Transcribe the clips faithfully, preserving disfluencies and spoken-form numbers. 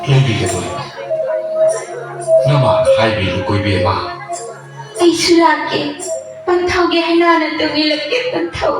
ꯂꯩꯕꯤꯒꯗꯣꯔꯤꯕ ꯅꯃꯥꯅ ꯍꯥꯏꯕ ꯏꯜꯂꯨꯀꯣ ꯏꯕꯦꯝꯃ꯫ ꯑꯩꯁꯨ ꯂꯥꯛꯀꯦ꯫ ꯄꯟꯊꯧꯒꯤ ꯍꯩꯅꯥꯅ ꯇꯨꯡ ꯏꯜꯂꯛꯀꯦ, ꯄꯟꯊꯧ꯫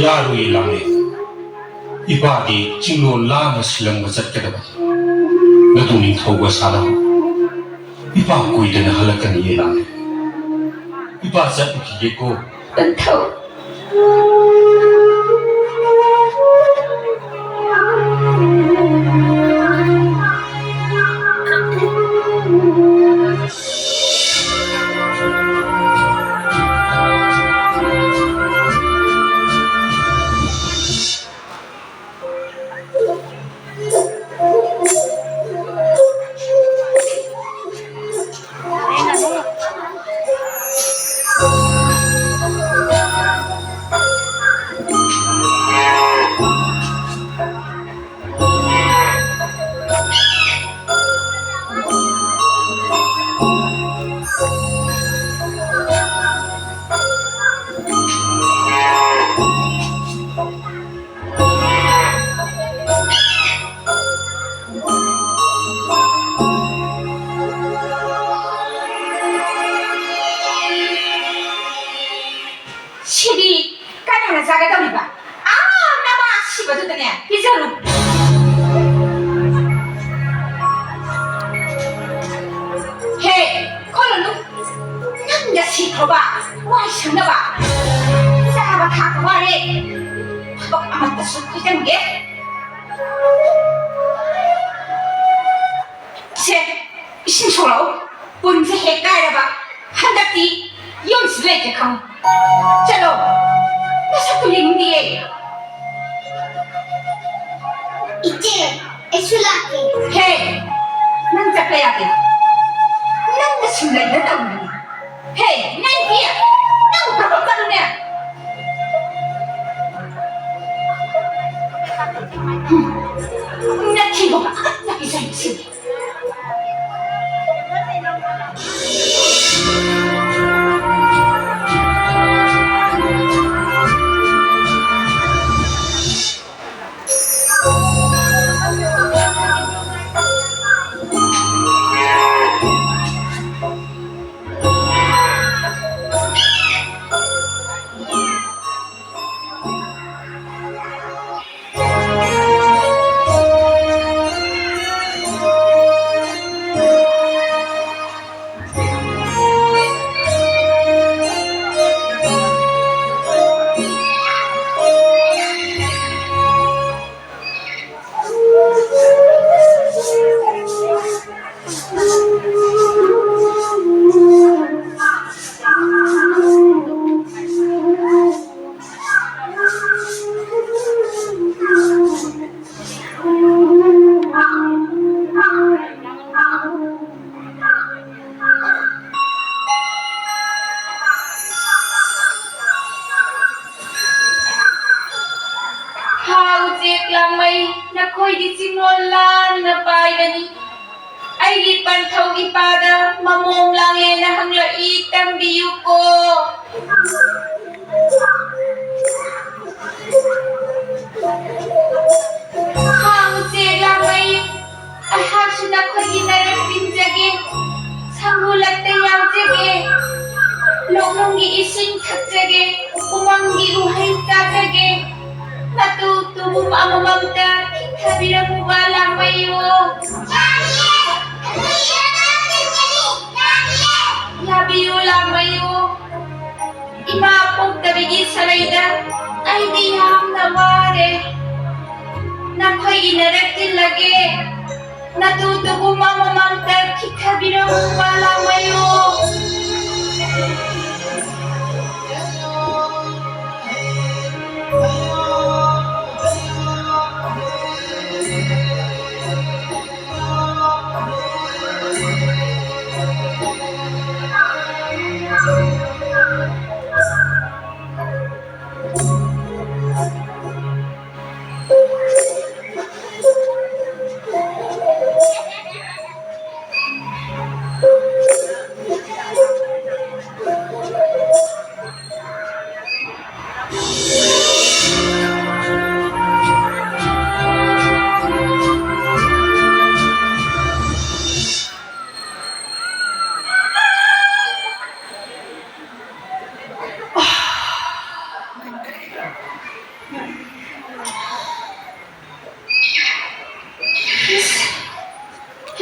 ꯌꯥꯔꯣꯏꯌꯦ ꯂꯥꯡꯂꯦꯟ꯫ ꯏꯄꯥꯗꯤ ꯆꯤꯡꯂꯣꯟ ꯂꯥꯟꯅ ꯁꯤꯜꯂꯝꯕ ꯆꯠꯀꯗꯕꯅꯤ꯫ ꯅꯇꯨ ꯅꯤꯡꯊꯧꯒ ꯁꯥꯟꯅꯍꯧ꯫ ꯏꯄꯥ ꯀꯨꯏꯗꯅ ꯍꯜꯂꯛꯀꯅꯤꯌꯦ ꯂꯥꯡꯂꯦꯟ꯫ ꯏꯄꯥ ꯆꯠꯂꯨꯈꯤꯒꯦꯀꯣ꯫ ꯄꯟꯊꯧ꯫ ꯁꯤꯗꯤ ꯀꯅꯥꯅ ꯆꯥꯒꯗꯧꯔꯤꯕ? ꯑꯥ, ꯅꯃꯥ ꯑꯁꯤꯕꯗꯨꯗꯅꯦ ꯄꯤꯖꯔꯨ꯫ ꯍꯦ, ꯈꯣꯠꯂꯨꯅꯨ꯫ ꯅꯪꯗ ꯁꯤꯈ꯭ꯔꯣꯕ, ꯋꯥꯏ ꯁꯪꯅꯕ꯫ ꯆꯥꯕ ꯊꯛꯄ ꯋꯥꯔꯦ꯫ ꯊꯕꯛ ꯑꯃꯠꯇꯁꯨ ꯈꯣꯏꯖꯟꯒꯦ꯫ ꯁꯦ, ꯏꯁꯤꯡ ꯁꯣꯛꯂꯛꯎ꯫ ꯄꯨꯟꯁꯦ ꯍꯦꯛ ꯀꯥꯏꯔꯕ꯫ ꯍꯟꯗꯛꯇꯤ ꯌꯨꯝꯁꯤ ꯂꯩꯇꯦ ꯈꯪꯉꯨ꯫ ꯆꯠꯂꯣ꯫ ꯅꯁꯛꯇꯨ ꯌꯦꯡꯅꯤꯡꯗꯤꯌꯦ꯫ ꯏꯆꯦ, ꯑꯩꯁꯨ ꯂꯥꯛꯀꯦ꯫ ꯍꯦ, ꯅꯪ ꯆꯠꯄ ꯌꯥꯗꯦ꯫ ꯅꯪꯅ ꯁꯨꯝ ꯂꯩꯕ ꯇꯧꯕꯅꯤ꯫ ꯍꯦ, ꯅꯪꯗꯤ! ꯅꯪ ꯊꯕꯛ ꯆꯠꯂꯨꯅꯦ! ꯍꯨꯝ, ꯅꯊꯤꯕꯣꯡ ꯑꯃꯠꯇ ꯄꯤꯖꯔꯤꯁꯤꯅꯤ꯫ ꯍꯥ ꯎꯆꯦꯛ ꯂꯥꯡꯃꯩ, ꯅꯈꯣꯏꯗꯤ ꯆꯤꯡꯂꯣꯟ ꯂꯥꯟꯅ ꯄꯥꯏꯕꯅꯤ꯫ ꯑꯩꯒꯤ ꯄꯟꯊꯧ ꯏꯄꯥꯗ ꯃꯃꯣꯝ ꯂꯥꯡꯂꯦꯅ ꯍꯪꯂꯛꯏ, ꯇꯝꯕꯤꯌꯨꯀꯣ꯫ ꯍꯥ ꯎꯆꯦꯛ ꯂꯥꯡꯃꯩ, ꯑꯩꯍꯥꯛꯁꯨ ꯅꯈꯣꯏꯒꯤ ꯅꯔꯛ ꯇꯤꯟꯖꯒꯦ, ꯁꯪꯒꯨ ꯂꯛꯇ ꯌꯥꯎꯖꯒꯦ, ꯂꯣꯛꯅꯨꯡꯒꯤ ꯏꯁꯤꯡ ꯊꯛꯆꯒꯦ, ꯎꯃꯪꯒꯤ ꯎꯍꯩ ꯆꯥꯖꯒꯦ, ꯃꯇꯨ ꯇꯨꯕꯨꯝ ꯑꯃꯃꯝꯇ ꯈꯤꯛꯊꯕꯤꯔꯝꯃꯨꯕ ꯂꯥꯡꯃꯩꯌꯣ꯫ ꯌꯥꯕꯤꯌꯨ ꯂꯥꯡꯃꯩꯌꯣ꯫ ꯏꯃꯥ ꯄꯣꯛꯇꯕꯤꯒꯤ ꯁꯔꯩꯗ ꯑꯩꯗꯤ ꯌꯥꯝꯅ ꯋꯥꯔꯦ꯫ ꯅꯈꯣꯏꯒꯤ ꯅꯔꯛ ꯇꯤꯜꯂꯒꯦ꯫ ꯅꯇꯨ ꯇꯨꯕꯨ ꯃꯃ ꯃꯝꯇ ꯈꯤꯛꯊꯕꯤꯔꯝꯃꯨꯕ ꯂꯥꯡꯃꯩꯌꯣ꯫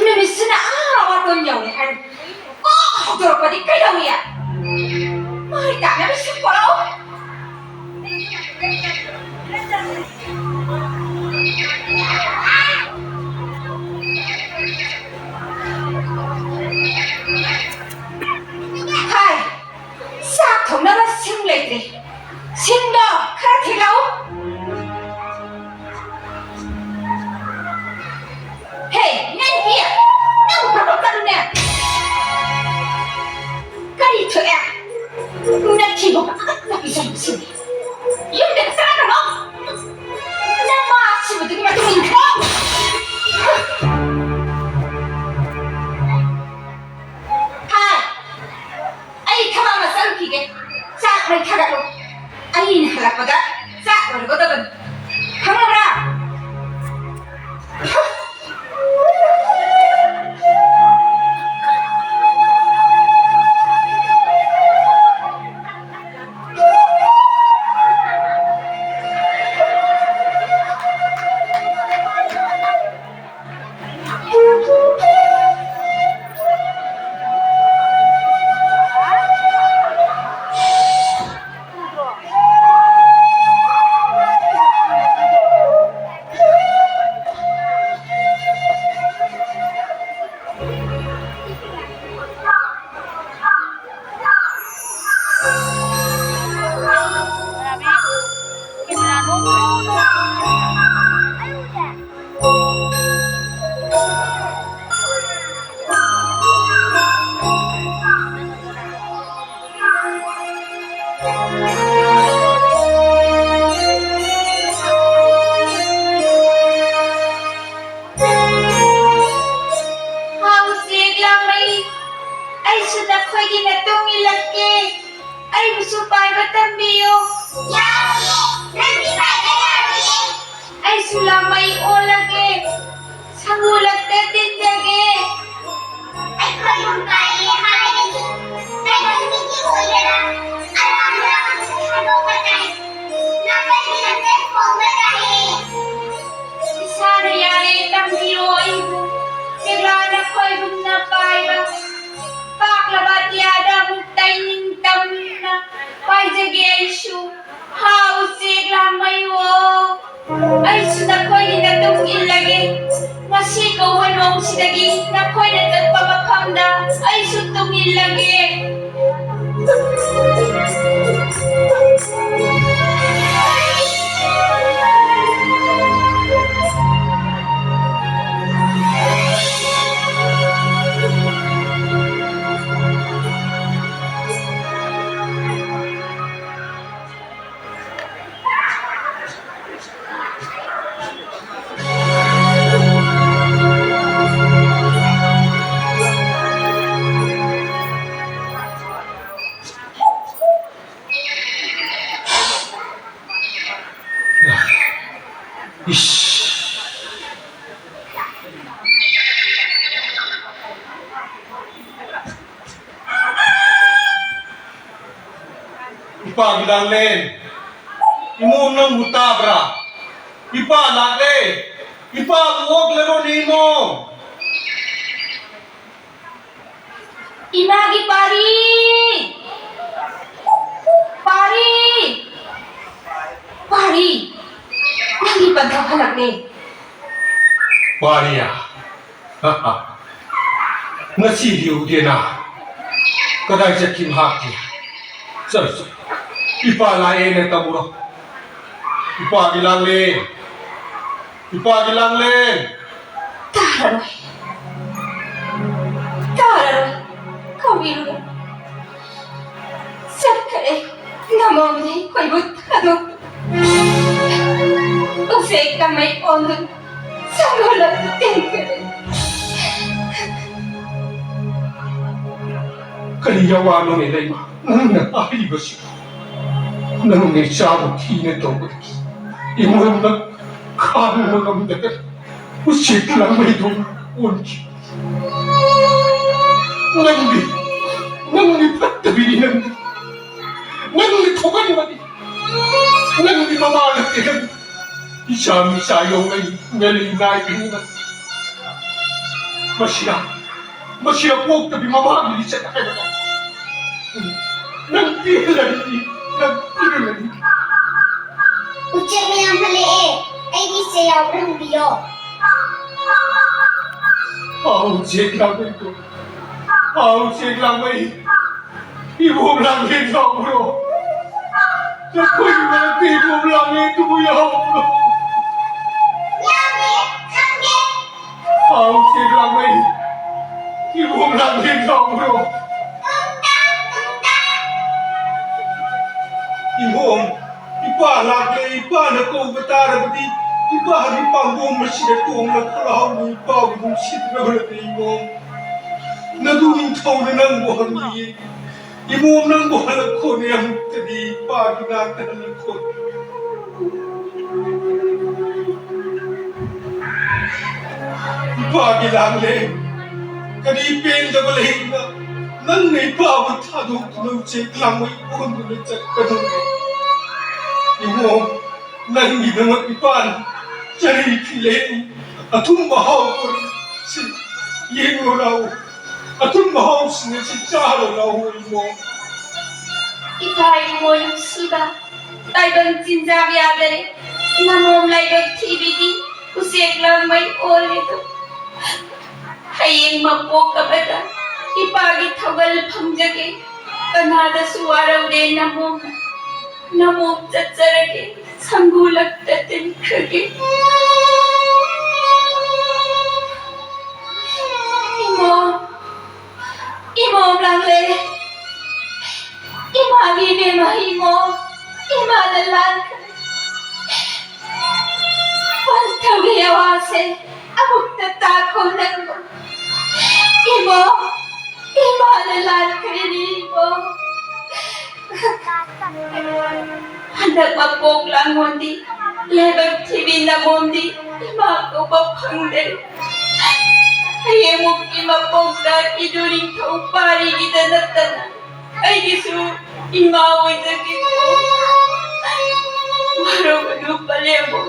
ꯅꯨꯃꯤꯠꯁꯤꯅ ꯑꯥ ꯋꯥꯇꯣꯟ ꯌꯧꯔꯦ ꯍꯥꯏꯔꯤ꯫ ꯀꯣꯛ ꯍꯧꯗꯣꯔꯛꯄꯗꯤ ꯀꯩꯗꯧꯏ? ꯃꯥꯏ ꯇꯥꯅꯕ ꯁꯨꯝ ꯄꯣꯔꯛꯑꯣ꯫ ꯍꯥꯏ, ꯆꯥꯛ ꯊꯣꯡꯅꯕ ꯁꯤꯡ ꯂꯩꯇ꯭ꯔꯦ꯫ ꯁꯤꯡꯗꯣ ꯈꯔ ꯊꯤꯜꯂꯛꯎ꯫ ꯍꯦ, ꯅꯪꯒꯤ, ꯅꯪ ꯐꯕ ꯀꯟꯅꯦ꯫ ꯀꯔꯤ ꯊꯣꯛꯑꯦ? ꯅꯊꯤ ꯁꯨꯂꯥꯃꯩ ꯑꯣꯜꯂꯒꯦ, ꯁꯪꯒꯨ ꯂꯛꯇ ꯇꯤꯟꯖꯒꯦ꯫ ꯑꯩꯈꯣꯏ ꯌꯨꯝ ꯄꯥꯜꯂꯦ ꯍꯥꯏꯔꯒꯗꯤ ꯀꯩꯅꯣ ꯅꯨꯃꯤꯠꯀꯤ ꯑꯣꯏꯒꯦꯔꯥ, ꯑꯔꯥꯝꯕ ꯑꯃꯁꯨ ꯊꯥꯗꯣꯛꯄ ꯇꯥꯏ꯫ ꯅꯥꯀꯜꯒꯤ ꯂꯝꯖꯦꯜ ꯈꯣꯡꯕ ꯇꯥꯏꯌꯦ꯫ ꯏꯁꯥꯅ ꯌꯥꯔꯦ, ꯇꯝꯕꯤꯌꯣ ꯑꯩꯕꯨ꯫ ꯀꯦꯕ꯭ꯂꯥ ꯅꯈꯣꯏꯒꯨꯝꯅ ꯄꯥꯏꯕ, ꯄꯥꯛꯂꯕ ꯑꯇꯤꯌꯥꯗ ꯑꯃꯨꯛ ꯇꯩꯅꯤꯡ ꯇꯝꯅ ꯄꯥꯏꯖꯒꯦ ꯑꯩꯁꯨ꯫ ꯍꯥ, ꯎꯆꯦꯛ ꯂꯥꯡꯃꯩꯋꯣ, ꯑꯩꯁꯨ ꯅꯈꯣꯏꯒꯤ ꯃꯇꯨꯡ ꯏꯜꯂꯒꯦ꯫ ꯉꯁꯤ ꯀꯧꯕ ꯅꯣꯡꯁꯤꯗꯒꯤ ꯅꯈꯣꯏꯅ ꯆꯠꯄ ꯃꯐꯝꯗ ꯑꯩꯁꯨ ꯇꯨꯡ ꯏꯜꯂꯒꯦ꯫ ꯏꯁ꯫ ꯏꯄꯥꯒꯤ ꯂꯥꯡꯂꯦꯟ, ꯏꯃꯣꯝ ꯅꯪꯕꯨ ꯇꯥꯕ꯭ꯔꯥ? ꯏꯄꯥ ꯂꯥꯛꯂꯦ, ꯏꯄꯥꯕꯨ ꯑꯣꯛꯂꯔꯣꯅꯦ ꯏꯃꯣꯝ꯫ ꯏꯃꯥꯒꯤ ꯄꯥꯔꯤ! ꯄꯥꯔꯤ! ꯄꯥꯔꯤ! ꯅꯪꯒꯤ ꯄꯟꯊꯧ ꯍꯜꯂꯛꯂꯦ꯫ ꯄꯥꯔꯤꯌꯥ! ꯉꯁꯤꯗꯤ ꯎꯗꯦꯅ꯫ ꯀꯗꯥꯏ ꯆꯠꯈꯤ ꯃꯍꯥꯛꯇꯤ? ꯆꯠꯂꯨ, ꯆꯠꯂꯨ꯫ ꯏꯄꯥ ꯂꯥꯛꯑꯦꯅ ꯇꯝꯃꯨꯔꯣ꯫ ꯏꯄꯥꯒꯤ ꯂꯥꯡꯂꯦꯟ! ꯏꯄꯥꯒꯤ ꯂꯥꯡꯂꯦꯟ! ꯇꯥꯔꯔꯣꯏ꯫ ꯇꯥꯔꯔꯣꯏ꯫ ꯀꯧꯕꯤꯔꯨꯅꯨ꯫ ꯆꯠꯈ꯭ꯔꯦ꯫ ꯅꯃꯣꯝꯅ ꯑꯩꯈꯣꯏꯕꯨ ꯊꯥꯗꯣꯛ-, ꯎꯆꯦꯛ ꯂꯥꯃꯩ ꯑꯣꯟꯗꯨꯅ ꯁꯪꯒꯣꯜ ꯂꯛꯇ ꯇꯤꯟꯈ꯭ꯔꯦ꯫ ꯀꯔꯤ ꯌꯥꯋꯥꯅꯣꯅꯦ ꯂꯩꯃ? ꯅꯪꯅ ꯍꯥꯏꯔꯤꯕꯁꯤ? ꯅꯪꯅ ꯏꯆꯥꯕꯨ ꯊꯤꯅ ꯇꯧꯕꯗꯒꯤ ꯏꯃꯣꯝꯅ ꯈꯥꯡꯕ ꯉꯝꯗꯅ ꯎꯆꯦꯛ ꯂꯥꯡꯃꯩꯗꯧꯅ ꯑꯣꯟꯈꯤ꯫ ꯅꯪꯗꯤ, ꯅꯪꯗꯤ ꯐꯠꯇꯕꯤꯅꯤ, ꯅꯪꯗꯤ꯫ ꯅꯪꯗꯤ ꯊꯣꯛꯍꯟꯕꯅꯤ꯫ ꯅꯪꯗꯤ ꯃꯃꯥ ꯅꯠꯇꯦ, ꯅꯪꯗꯤ ꯏꯆꯥ ꯃꯤꯆꯥ ꯌꯧꯅꯩ ꯃꯦꯂꯩ ꯅꯥꯏꯕꯤꯅꯤ ꯅꯪ꯫ ꯃꯁꯤꯅ, ꯃꯁꯤꯅ ꯄꯣꯛꯇꯕꯤ ꯃꯃꯥꯒꯤ ꯂꯤꯆꯠ ꯍꯥꯏꯕꯗꯣ꯫ ꯅꯪ ꯄꯤꯍꯜꯂꯅꯤ, ꯅꯪ ꯄꯤꯍꯜꯂꯅꯤ꯫ ꯎꯆꯦꯛ ꯃꯌꯥꯝ ꯍꯜꯂꯛꯑꯦ, ꯑꯩꯒꯤ ꯏꯆꯦ ꯌꯥꯎꯕ꯭ꯔꯥ ꯍꯪꯕꯤꯌꯣ꯫ ꯍꯥꯎ, ꯎꯆꯦꯛ ꯂꯥꯡꯃꯩꯗꯣ, ꯍꯥꯎ, ꯎꯆꯦꯛ ꯂꯥꯡꯃꯩ꯫ ꯏꯕꯣꯝ ꯂꯥꯡꯂꯦꯟ ꯌꯥꯎꯕ꯭ꯔꯣ? ꯅꯈꯣꯏꯒꯤ ꯃꯔꯛꯇ ꯏꯕꯣꯝ ꯂꯥꯡꯂꯦꯟꯗꯨꯕꯨ ꯌꯥꯎꯕ꯭ꯔꯣ? ꯌꯥꯎꯗꯦ, ꯈꯪꯗꯦ꯫ ꯍꯥꯎ, ꯎꯆꯦꯛ ꯂꯥꯡꯃꯩ, ꯏꯕꯣꯝ ꯂꯥꯡꯂꯦꯟ ꯌꯥꯎꯕ꯭ꯔꯣ? ꯏꯕꯣꯝ, ꯏꯄꯥ ꯂꯥꯛꯂꯦ, ꯏꯄꯥꯅ ꯀꯧꯕ ꯇꯥꯔꯕꯗꯤ, ꯏꯄꯥꯒꯤ ꯄꯥꯝꯕꯣꯝ ꯑꯁꯤꯗ ꯇꯣꯡꯂꯒ ꯂꯥꯎꯅ ꯏꯄꯥꯕꯨ ꯅꯨꯡꯁꯤꯗ꯭ꯔꯕꯅꯤ ꯏꯕꯣꯝ꯫ ꯅꯗꯨ ꯅꯤꯡꯊꯧꯅ ꯅꯪꯕꯨ ꯍꯪꯂꯤꯌꯦ꯫ ꯏꯕꯣꯝ, ꯅꯪꯕꯨ ꯍꯜꯂꯛꯈꯣꯅꯦ, ꯑꯃꯨꯛꯇꯗꯤ ꯏꯄꯥꯒꯤ ꯅꯥꯛꯇ ꯍꯜꯂꯛꯈꯣꯅꯦ꯫ ꯏꯄꯥꯒꯤ ꯂꯥꯡꯂꯦꯟ, ꯀꯔꯤ ꯄꯦꯟꯗꯕ ꯂꯩꯕ? ꯅꯪꯅ ꯏꯄꯥꯕꯨ ꯊꯥꯗꯣꯛꯇꯨꯅ ꯎꯆꯦꯛ ꯂꯥꯡꯃꯩ ꯑꯣꯟꯗꯨꯅ ꯆꯠꯀꯗꯧꯔꯦ꯫ ꯏꯕꯣꯝ, ꯅꯪꯒꯤꯗꯃꯛ ꯏꯄꯥꯅ ꯆꯔꯤ ꯐꯤ ꯂꯩꯔꯛꯏ꯫ ꯑꯊꯨꯝꯕ ꯍꯥꯎꯕ ꯁꯤ ꯌꯦꯡꯉꯨ ꯂꯥꯎ꯫ ꯑꯊꯨꯝꯕ ꯍꯥꯎꯁꯤꯡ ꯑꯁꯤ ꯆꯥꯔꯣ ꯂꯥꯎ, ꯏꯕꯣꯝ꯫ ꯏꯄꯥ ꯏꯃꯣ ꯅꯨꯡꯁꯤꯕ, ꯇꯥꯏꯕꯪ ꯆꯤꯟꯖꯥꯛ ꯌꯥꯗꯔꯦ꯫ ꯅꯃꯣꯝ ꯂꯥꯏꯕꯛ ꯊꯤꯕꯤꯗꯤ ꯎꯆꯦꯛ ꯂꯥꯡꯃꯩ ꯑꯣꯜꯂꯦꯗꯣ꯫ ꯍꯌꯦꯡ ꯃꯄꯣꯛ ꯑꯃꯗ ꯏꯄꯥꯒꯤ ꯊꯧꯒꯜ ꯐꯪꯖꯒꯦ꯫ ꯀꯅꯥꯗꯁꯨ ꯋꯥꯔꯧꯗꯦ ꯅꯃꯣꯝꯅ꯫ ꯅꯃꯣꯝ ꯆꯠꯆꯔꯒꯦ, ꯁꯪꯒꯨ ꯂꯛꯇ ꯇꯤꯟꯈ꯭ꯔꯒꯦ꯫ ꯏꯃꯣ, ꯏꯃꯣꯝ ꯂꯥꯡꯂꯦ꯫ ꯏꯃꯥꯒꯤ ꯏꯕꯦꯝꯃ ꯏꯃꯣ, ꯏꯃꯥꯅ ꯂꯥꯟꯈ꯭ꯔꯦ꯫ ꯄꯟꯊꯧꯒꯤ ꯑꯋꯥꯁꯦ ꯑꯃꯨꯛꯇ ꯇꯥꯈꯣ ꯅꯪꯕꯨ꯫ ꯏꯃꯣ, ꯏꯃꯥꯅ ꯂꯥꯟꯈ꯭ꯔꯦꯅꯦ ꯏꯃꯣ꯫ ꯍꯟꯗꯛ ꯃꯄꯣꯛ ꯂꯥꯡꯉꯣꯟꯗꯤ ꯂꯥꯏꯕꯛ ꯊꯤꯕꯤ ꯅꯃꯣꯝꯗꯤ ꯏꯃꯥ ꯀꯧꯕ ꯐꯪꯗꯦ꯫ ꯍꯌꯦꯡꯃꯨꯛꯀꯤ ꯃꯄꯣꯛꯇ ꯏꯗꯨ ꯅꯤꯡꯊꯧ ꯄꯥꯔꯤꯒꯤꯗ ꯅꯠꯇꯅ ꯑꯩꯒꯤꯁꯨ ꯏꯃꯥ ꯑꯣꯏꯖꯒꯦꯀꯣ꯫ ꯋꯥꯔꯧꯒꯅꯨ ꯄꯂꯦꯝꯕꯨ,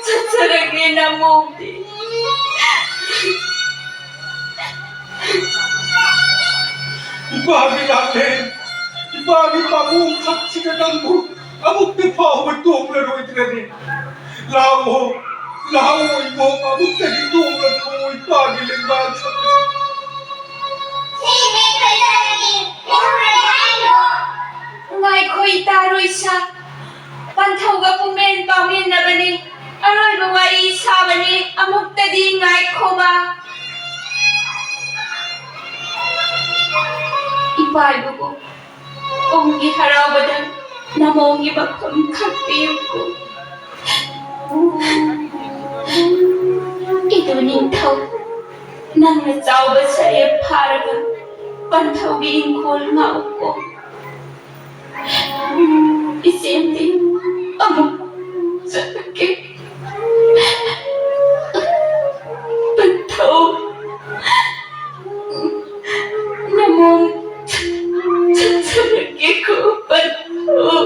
ꯆꯠꯆꯔꯒꯦ ꯅꯃꯣꯝꯗꯤ꯫ ꯏꯄꯥꯒꯤ ꯂꯥꯛꯂꯦ, ꯏꯄꯥꯒꯤ ꯄꯥꯕꯨꯡ ꯈꯛꯁꯤꯅ ꯅꯪꯕꯨ ꯑꯃꯨꯛꯇ ꯐꯥꯎꯕ ꯇꯣꯡꯂꯔꯣꯏꯗ꯭ꯔꯅꯦ? ꯂꯥꯛꯑꯣ, ꯂꯥꯛꯑꯣ ꯏꯕꯣꯛ, ꯑꯃꯨꯛꯇꯗꯤ ꯇꯣꯡꯂꯊꯣꯛꯑꯣ ꯏꯄꯥꯒꯤ ꯂꯦꯡꯕꯥꯜ ꯁꯛꯁꯤꯗ꯫ ꯁꯤ ꯏꯕꯦꯝ ꯀꯩꯗꯧꯔꯒꯦ? ꯀꯩꯗꯧꯔꯒꯦ ꯍꯥꯏꯅꯣ? ꯉꯥꯏꯈꯣ ꯏꯇꯥ ꯔꯣꯏꯁꯥ, ꯄꯟꯊꯧꯒ ꯄꯨꯡꯃꯦꯟ ꯄꯥꯎꯃꯤꯟꯅꯕꯅꯤ, ꯑꯔꯣꯏꯕ ꯋꯥꯔꯤ ꯁꯥꯕꯅꯤ, ꯑꯃꯨꯛꯇꯗꯤ ꯉꯥꯏꯈꯣꯕ꯫ ꯏꯄꯥ ꯏꯕꯨꯡꯉꯣ, ꯀꯨꯝꯒꯤ ꯍꯔꯥꯎꯕꯗ ꯅꯃꯣꯝꯒꯤ ꯃꯐꯝ ꯈꯪꯕꯤꯌꯨꯀꯣ꯫ ꯏꯗꯨ ꯅꯤꯡꯊꯧ, ꯅꯪꯅ ꯆꯥꯎꯕ ꯁꯔꯦꯞ ꯐꯥꯔꯒ ꯄꯟꯊꯧꯒꯤ ꯏꯪꯈꯣꯜ ꯉꯥꯛꯎꯀꯣ꯫ ꯏꯆꯦꯝꯗꯤ ꯑꯃꯨꯛ ꯆꯠꯂꯒꯦ꯫ ꯄꯟꯊꯧ, ꯅꯃꯣꯝ ꯆꯠꯆꯔꯒꯦꯀꯣ ꯄꯟꯊꯧ꯫